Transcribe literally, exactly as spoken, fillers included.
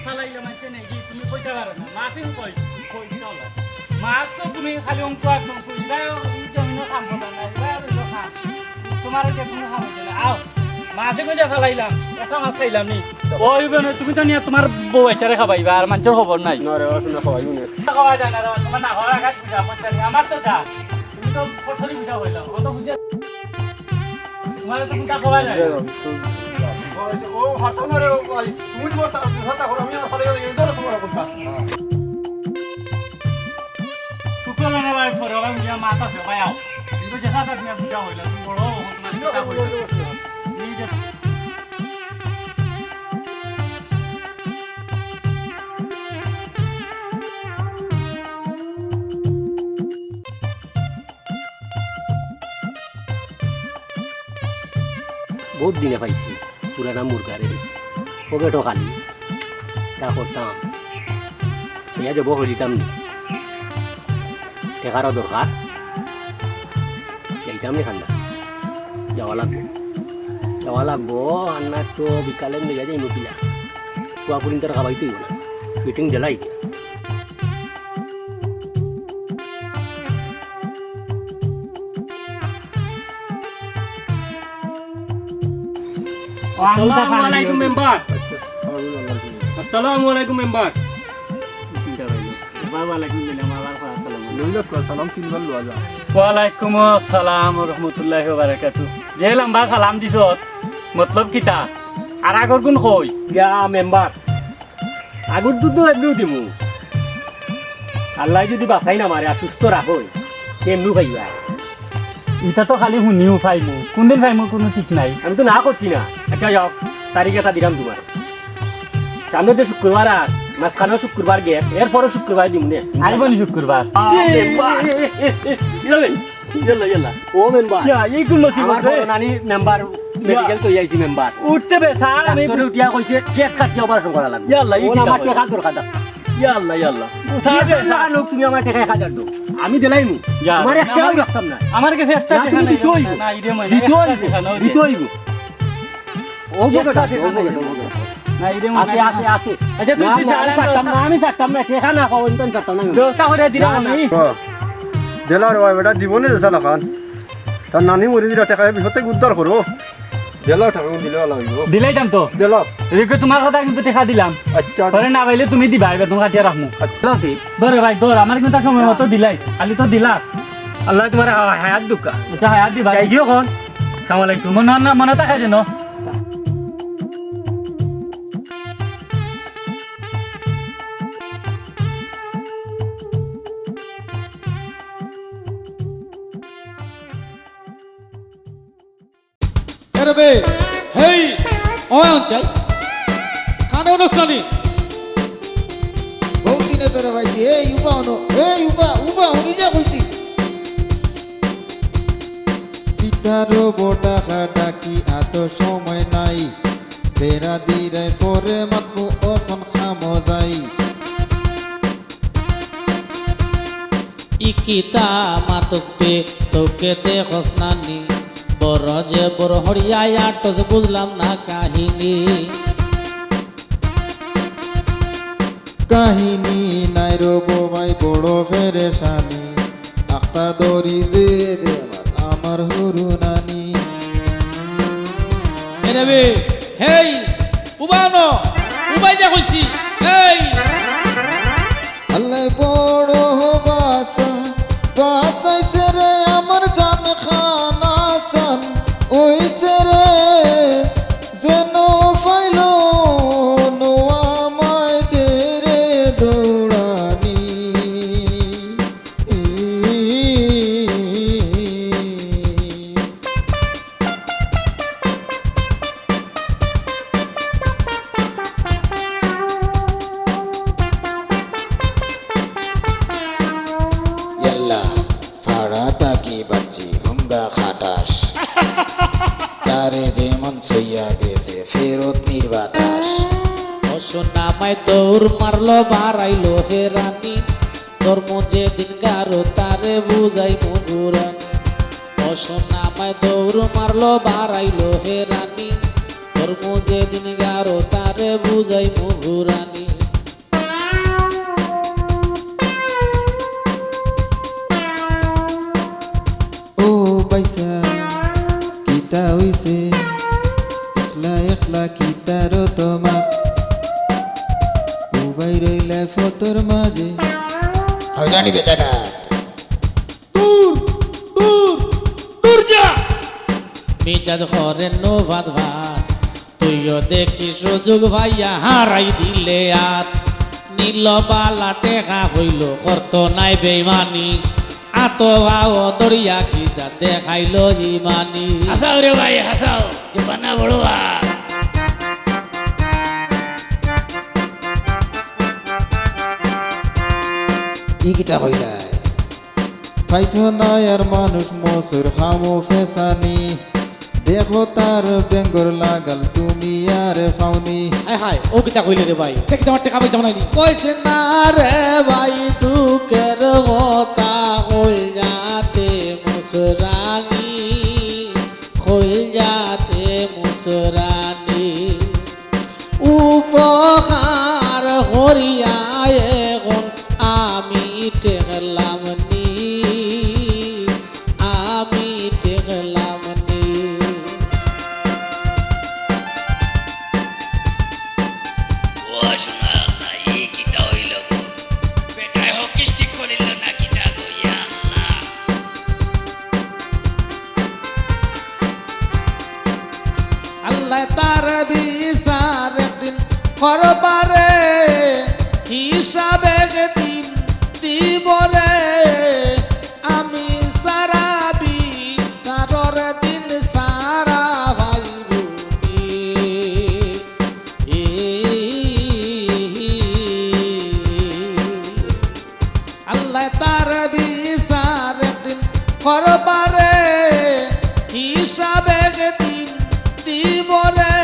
ফালাইলে মানষে নেই কি? তুমি কইতা পারো না। মাছ ইন কই? কই চলো। মাছ তো তুমি খালি অঙ্কু আর অঙ্কু। ইবায় ই জমিনো কাম করো না। ইবায় আর অইলো কাম। তোমার যে কোনো কাম হইছে না। আও। মাছে কইয়া ফালাইলাম। একটা মাছ খাইলাম নি। ওই বেনে, তুমি তো নিয়া তোমার বউ আইছারে খাবাইবা, আর মানষর খবর নাই। না রে, ওরা শুনে খাওয়াইও না। খাওয়া যায় না রে, তোমার না খাওয়ার আঘাত বুঝা, বুঝা নেই। আমার তো যা। তুমি তো কঠোরই বুঝা হইলাম। অত বুঝে তোমার তো কোনটা খাওয়া যায় না। ও, ও, হাত না রে, ও ভাই। তুমি তোমার তা-, হাত করো, আমি আর ফালাই এই ধরো তোমার কথা। শুক্র না ভাই, পরে ভাই, বুঝা মাছ আছে, ভাই, আও। কিন্তু যে সাথে তুমি বুঝা হইলাম, তুমি বড় হও, তোমার চিন্তা হইলাম। এই যে বউত দিনে পাইছি পুরানা মুরগারে, পকেটও খালি, তা করতাম, ইয়া যাবো হইলিতাম নি, টেকারও দরকার, যাইতাম নি খান্দা, যাওয়া লাগবো, যাওয়া লাগবো, আর না তো বিকালে লইয়া যাইমু কিলা, পুয়া পুরিন্তর খাবাইতে অইবো না, ফিটিং দিলাই। আসসালামু আলাইকুম মেম্বার। আসসালামু আলাইকুম মেম্বার। ওয়ালাইকুম আসসালাম ওয়া রহমতুল্লাহি ওয়া বারাকাতুহু। যে লম্বা সালাম দিছত, মতলব কিতা? আর আগর গুন কই? ইয়া মেম্বার, আগুর দুধ তো এমনিও দিমু। আল্লায় যুদি বাঁচাই না মারে আর সুস্থ রাখইন, তে এমনিও পাইবা। ইটা তো খালি হুনিও পাইমু, কুনদিন পাইমু কুনু ঠিক নাই। আমি তো না করছি না। আচ্ছা যাও, তারিখ একটা দিলাম তোমার। সামনে তো শুক্রবার আর মাঝখানেও শুক্রবার গেছে, এরপরও শুক্রবার দিমু নে। আইবো নি শুক্রবার? আহ, মেম্বার। ইয়াল্লা, ইয়াল্লা। ও মেম্বার। ইয়া, এই কোন মুসিবত আমার রে? বড় নানি মেম্বার, ইয়া। মেডিকেল তো আইছি মেম্বার। উঠতে বে, স্যার, আমি ডাক্তারে উঠিয়া কইছে, পেট কাটিয়া অপারেশন করা লাগবে। ইয়াল্লা, এই ও কিতা আমার কয়? টেকার দরকার আছে। ইয়াল্লা, ইয়াল্লা। স্যার, বিশ হাজার টেকা লোক, তুমি আমার টেকা এক হাজার দেও। আমি দিলাইমু। ইয়া, তোমার একটাও আমার, রাখতাম না। আমার কাছে একটা না, টেকা তুমি নাই দিতে রে। অইবো। না, এই রে মনে দিতে একটা অইবো। টেকা নাও রে। দিতে অইবো। ও বকে একটা ডাক, ও টেকা বকে নাই ডাক, রে। ও বকে ডাক। না, এই রে মনে আছে, হয় আছে, না। আছে। আচ্ছা, তুই না, তুই না, আমি চালান ছাড়তাম না, আমি ছাড়তাম না, টেকা না পাওয়া পর্যন্ত আমি ছাড়তাম না। ব্যবস্থা করে দিলাম না। আমি। ও, দিলাও রে ভাই, বেটা, দিব নে যেছা লাখান। তার নানি মরি দিলা, টেকা বিপদ থাকি উদ্ধার করো। দিলাও টেকা, দিলে ভালা অইবো। দিলাইতাম তো। দিলাও। এদিকে তোমার কথা কিন্তু টেকা দিলাম। আচ্ছা। পরে না পাইলে তুমি দিবা, এবার তোমার কাছে রাখমু। আচ্ছা। ধরে ভাই, ধর, আমার কিন্তু সময় মতো দিলাই। খালি তো দিলা। আল্লায় তোমার হা-, হায়াত দুকা। আচ্ছা, হায়াত দিবা। যাই গিয়ে কখন? সালাম আলাইকুম। মনে, না, মনে থাকে যেন। এরে বে, হেই, অয় আনচাই। কানে অনুষ্ঠানি। বহুত দিনে তোরে পাইছি। এই উবা অনো, এই উবা, উবা, উনি যে কইছি। পিতারও বড় ডাকা ডাকি আত সময় নাই। বেড়া দিরাই পরে মাতমু অখন খামো যাই। ইকিতা মাতস বে চউখে দেখস নানি, বড় যে বড় হরিয়া আটস বুঝলাম না কাহিনী। কাহিনী নাই রব ভাই বড় ফেরেশানি, আখতা দরি যে বেমার আমার হুরু নানি। এরে বে, হেই, উবা অনো, উবাই যা কইছি, এই। আল্লায় বড় বাসা, বাসাইছে রে আমার জান খান আসান, ওইছে রে যেন পাইল নো আমায় দে রে দৌড়ানি। ইয়াল্লা, ফাড়া থাকি বাচ্চি হুঙ্গা খাটাস। তারে যেমন সইয়া গেছে ফেরত নির্বাতাস। অসনামায় দৌড় মারলো বাড়াইলো হেরানি। ধর্ম যেদিন গারো তারে বুঝাই মগুরানি। অসনামায় দৌড় মারলো বাড়াইলো হেরানি। তোর মুজে দিন গারো তারে বুঝাইমু ফুরানি। ও ভাইসাব, কিতা অইছে? একলা একলা কিতার অত মাত? উবাই রইলায় ফথর মাঝে। খাওয়া জানি বেটা না। দূর, দূর, দূর যা। মিজাজ করে নু ভাত ভাত। তুইও দেখি সুযোগ পাইয়া হারাই দিলে আত। নিল বালা টেকা হইল করতো নায় বেইমানি। আতো ভাও দরিয়া কি যা দেখাইল ইমানি। হাসাও রে ভাই, হাসাও। যে বানা বড় বা। ই কিতা কইলায়? পাইছো না আর মানুষ মসুর খামো ফেসানি। দেখো তার বেঙ্গর লাগাল তুমি আর পাওনি। হায় হায়, ও কিতা কইলে রে ভাই? দেখি তোমার টেকা পাইতাম নাইনি। কইস না রে ভাই, দুঃখের কথা কইল যাতে মুসরানি, কইল যাতে মুসরানি। উপকার করিয়া এখন আমি ঠেকলাম নি, আমি ঠেকলাম নি। ও সোনা আল্লাহ, ই কিতা অইল গো? বেটায় হকি ঠিক করিল না কিতা গো, ইয়া আল্লাহ। আল্লায় তার বিচার একদিন করবারে, হিসাব একদিন দিবরে। আমি সারা বিচারর দিন সারা পাইবুনি। আল্লায় তার বিচার একদিন করবারে, হিসাব একদিন দিবরে।